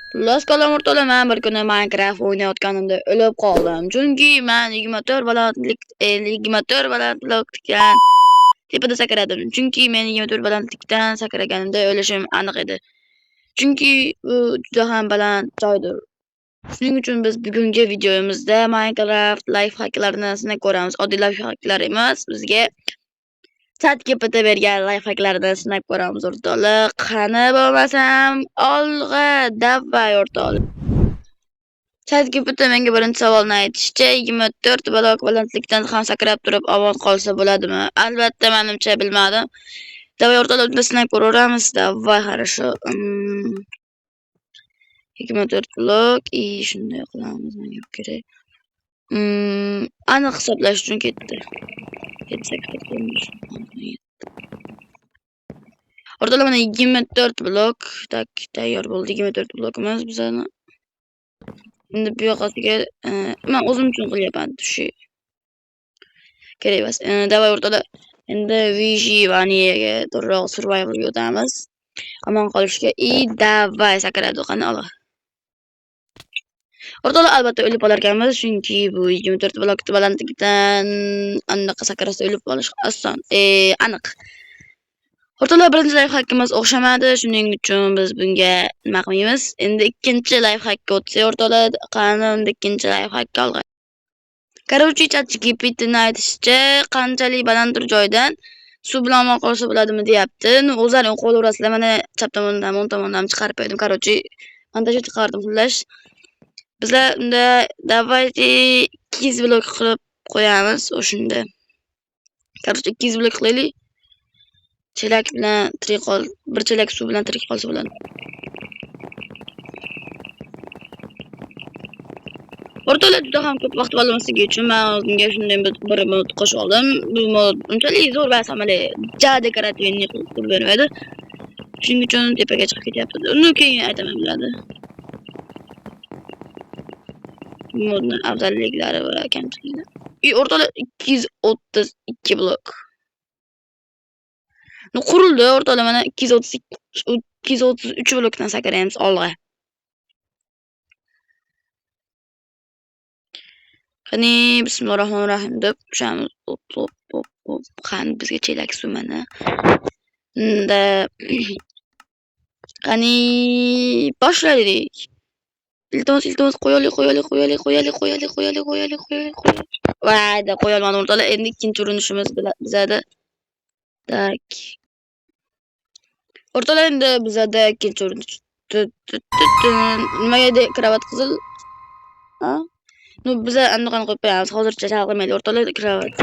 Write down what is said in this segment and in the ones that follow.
Xullas kalom o'rtoqlar, men bir kuni Minecraft o'ynayotganimda o'lib qoldim. Chunki men 24 balandlik 24 balandlikdan tepada sakradim. Chunki men 24 balandlikdan sakraganimda o'lishim aniq edi. Chunki bu juda ham baland joydir. Shuning uchun biz bugungi videomizda Minecraft life hacklarini sinab ko'ramiz. Oddiy life hacklar emas, bizga ChatGPT bergan life hacklarni sinab ko'ramiz o'rtoqlar. Qani bo'lmasam olg'a, davay o'rtoqlar. ChatGPT menga birinchi savolni aytishicha, 24 blok balandlikdan ham sakrab turib omon qolsa bo'ladimi? Albatta, menimcha bilmadim. Davay o'rtoqlar, unda sinab ko'raveramiz. Davay, хорошо. 24 blok и shunday qilamiz, menga bu kerak. Aniq hisoblash uchun ketdi. 7, 8, 9, o'rtoqlar, mana 24 blok. Так, tayyor bo'ldi 24 blokimiz bizani. Endi bu yoqasiga men o'zim uchun qilyapman shu. Kerak emas. Davay o'rtoqlar, endi выживаниеga to'g'riroq survivalga o'tamiz. Omon qolishga и davay sakradi qani olg'a. O'rtoqlar, albatta o'lib qolar ekanmiz, chunki bu 24 blok balandlikdan anaqa sakrasa o'lib qolish oson, aniq. O'rtoqlar, birinchi life hackimiz o'xshamadi, shuning uchun biz bunga nima qilmaymiz. Endi ikkinchi life hackka o'tsak o'rtoqlar, qani unda ikkinchi life hackka olg'a. Короче, ChatGPTni aytishicha, qanchalik balanddir joydan suv bilan omon qolsa bo'ladimi deyapti. Ну, o'zlaring o'qib olaverasizlar. Mana chap tomondan, o'ng tomondan chiqarib qo'ydim. Короче, montajga chiqardim xullas. Bizlar unda давайте 200 blok qilib qo'yamiz o'shanda. Короче, 200 blok qilaylik. Chelak bilan tirik qol, bir chelak suv bilan tirik qolsa bo'ladi. O'rtoqlar, juda ham ko'p vaqt olmasligi uchun men o'zimga shunday bir mod qo'shib oldim. Bu mod unchalik zo'r emas, amali ja dekorativniy qilib bermaydi. Shuning uchun tepaga chiqib ketyapti. Uni keyin aytaman biladi. Modni afzalliklari va kamchiliklari. И o'rtoqlar 232 blok. Ну, qurildi o'rtoqlar, mana 232 233 blokdan sakraymiz olg'a. Qani bismillahirrohmanirrohim deb tushamiz. Hop hop hop hop. Qani bizga chelak suv mana. Unda qani boshladik. Iltimos, iltimos, qo'yaylik, qo'yaylik, qo'yaylik, qo'yaylik, qo'yaylik, qo'yaylik, qo'yaylik, qo'yaylik, qo'yaylik. Vayda qo'yolmadim o'rtoqlar. Endi ikkinchi urinishimiz bizada. Tak. O'rtoqlar, endi bizada ikkinchi urinish. Nimaga kravat qizil? Ha? Ну, biza anaqani qo'yib qo'yamiz. Hozircha chalg'imaydi o'rtoqlar. Kravat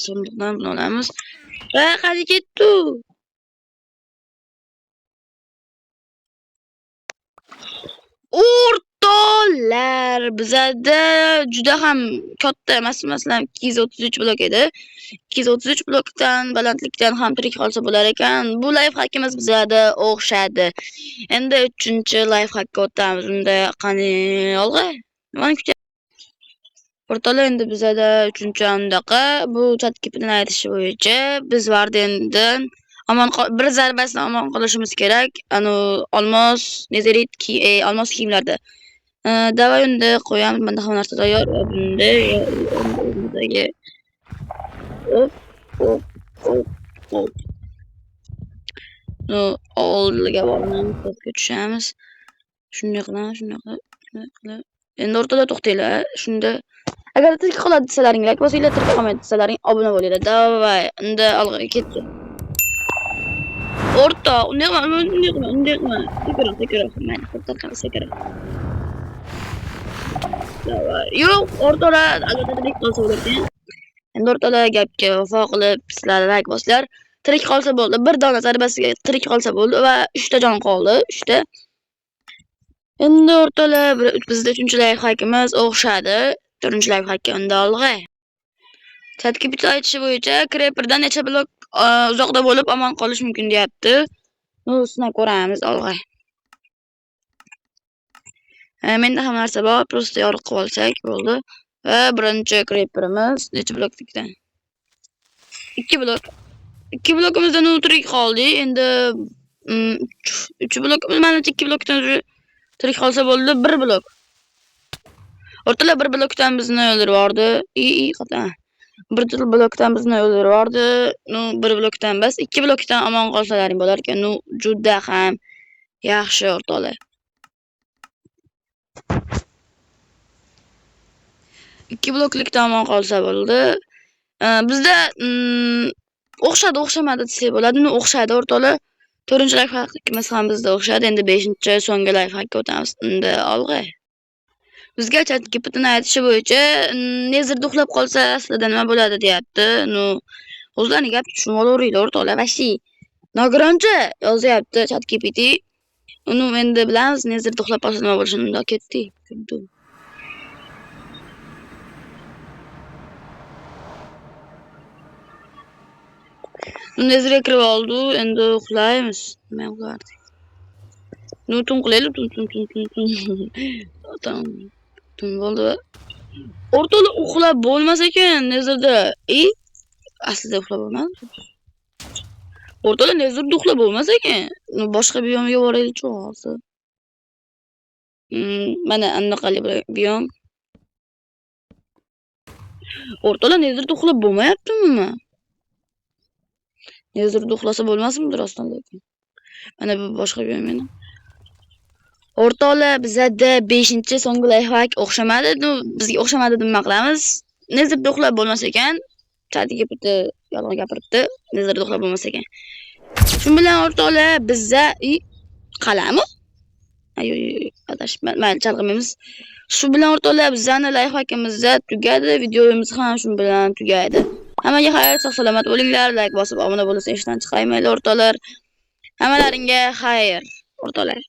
sandiqdan buni olamiz. Va qani ketdi. O'rtoqlar, bizada juda ham katta emas, masalan 233 blok edi. 233 blokdan balandlikdan ham tirik qolsa bo'lar ekan. Bu life hackimiz bizada o'xshadi. Endi 3-chi life hackka o'tamiz. Unda qani olg'a. Nimani kutyapsiz? O'rtoqlar, endi bizada 3-chi andaqa bu ChatGPTning aytishi bo'yicha biz Vardendan omon bir zarbasini omon qolishimiz kerak. Anu olmos, nezerit, olmos kiyimlarda. Davay unda qo'yamiz. Menda hamma narsa tayyor. Va bunda o'rnidagi hop hop hop hop. Ну, oldiga boramiz, pastga tushamiz. Shunday qilamiz, shunday qilib, shunday qilib. Endi o'rtada to'xtanglar. Shunda agar tirik qoladi desalaring, like bosinglar, tirik qolmaydi desalaring, obuna bo'linglar. Davay, unda olg'a ketdi. O'rtoq, unday qilma, unday qilma, unday qilma. Sekinroq, sekinroq. Mayli, to'xtab, sekinroq. Davay. Yo'q, o'rtoqlar, albatta tirik qolsa bo'larkan. Endi o'rtoqlar gapga vafo qilib, sizlar like bosinglar. Tirik qolsa bo'ldi. Bir dona zarbasiga tirik qolsa bo'ldi va 3 ta jon qoldi, 3 ta. Endi o'rtoqlar, bizda 3-chi life hackimiz o'xshadi. 4-chi life hackka unda olg'a. ChatGPT aytishi bo'yicha Creeperdan necha blok uzoqda bo'lib omon qolish mumkin deyapti. Ну, sinab ko'ramiz olg'a. Menda hamma narsa bor, просто yorug' qilib olsak bo'ldi. Va birinchi Creeperimiz necha bloklikdan? 2 blok. 2 blokimizdan tirik qoldik. Endi 3 blok, manimcha 2 blokdan Tirik qolsa bo'ldi, bir blok. O'rtoqlar, bir blokdan bizni o'ldirib yubordi. I i qata. Bir blokdan bizni o'ldirib yubordi. Ну, bir blokdan bas, 2 blokdan omon qolsalaring bo'lar ekan. Ну, juda ham yaxshi o'rtoqlar. 2 bloklikdan omon qolsa bo'ldi. Bizda o'xshadi, o'xshamadi desak bo'ladi. Ну, o'xshadi o'rtoqlar. 4-chi lifehackimiz ham bizda o'xshadi. Endi 5-chi so'nggi lifehackka o'tamiz. Unda olg'a. Bizga ChatGPTni aytishi bo'yicha Netherda uxlab qolsa aslida nima bo'ladi deyapti. Ну, o'zlaring gap tushunib olaveringlar o'rtoqlar. Vashi nogironcha yozyapti ChatGPT. Uni endi bilamiz Netherda uxlab qolsa nima bo'lishini. Unda ketdik. Netherga kirib oldi, endi uxlaymiz. Nima uxlardik? Ну, tun qilaylik, tun tun tun tun tun. Tamam. Tun bo'ldi. O'rtoqlar, uxlab bo'lmas ekan Netherda. I aslida uxlab bo'lmadi. O'rtoqlar, Netherda uxlab bo'lmas ekan. Ну, boshqa biyomga boraylikchi hozir. Mana anaqali biyom. O'rtoqlar, Netherda uxlab bo'lmayapti umuman. Netherda uxlasa bo'lmasmidi rostdan lekin. Mana bu boshqa biyom yana. O'rtoqlar, bizada 5-chi so'nggi lifehack o'xshamadi. Ну, bizga o'xshamadi nima qilamiz? Netherda uxlab bo'lmas ekan. ChatGPT yolg'on gapiribdi. Netherda uxlab bo'lmas ekan. Shu bilan o'rtoqlar, biza qalami? Ay, adashibman. Mayli, chalg'imaymiz. Shu bilan o'rtoqlar, bizani lifehackimiz tugadi, videomiz ham shu bilan tugaydi. Hammaga xayr, sog' salomat bo'linglar. Like bosib obuna bo'lsa esdan chiqarmanglar o'rtoqlar. Hammalaringga xayr, o'rtoqlar.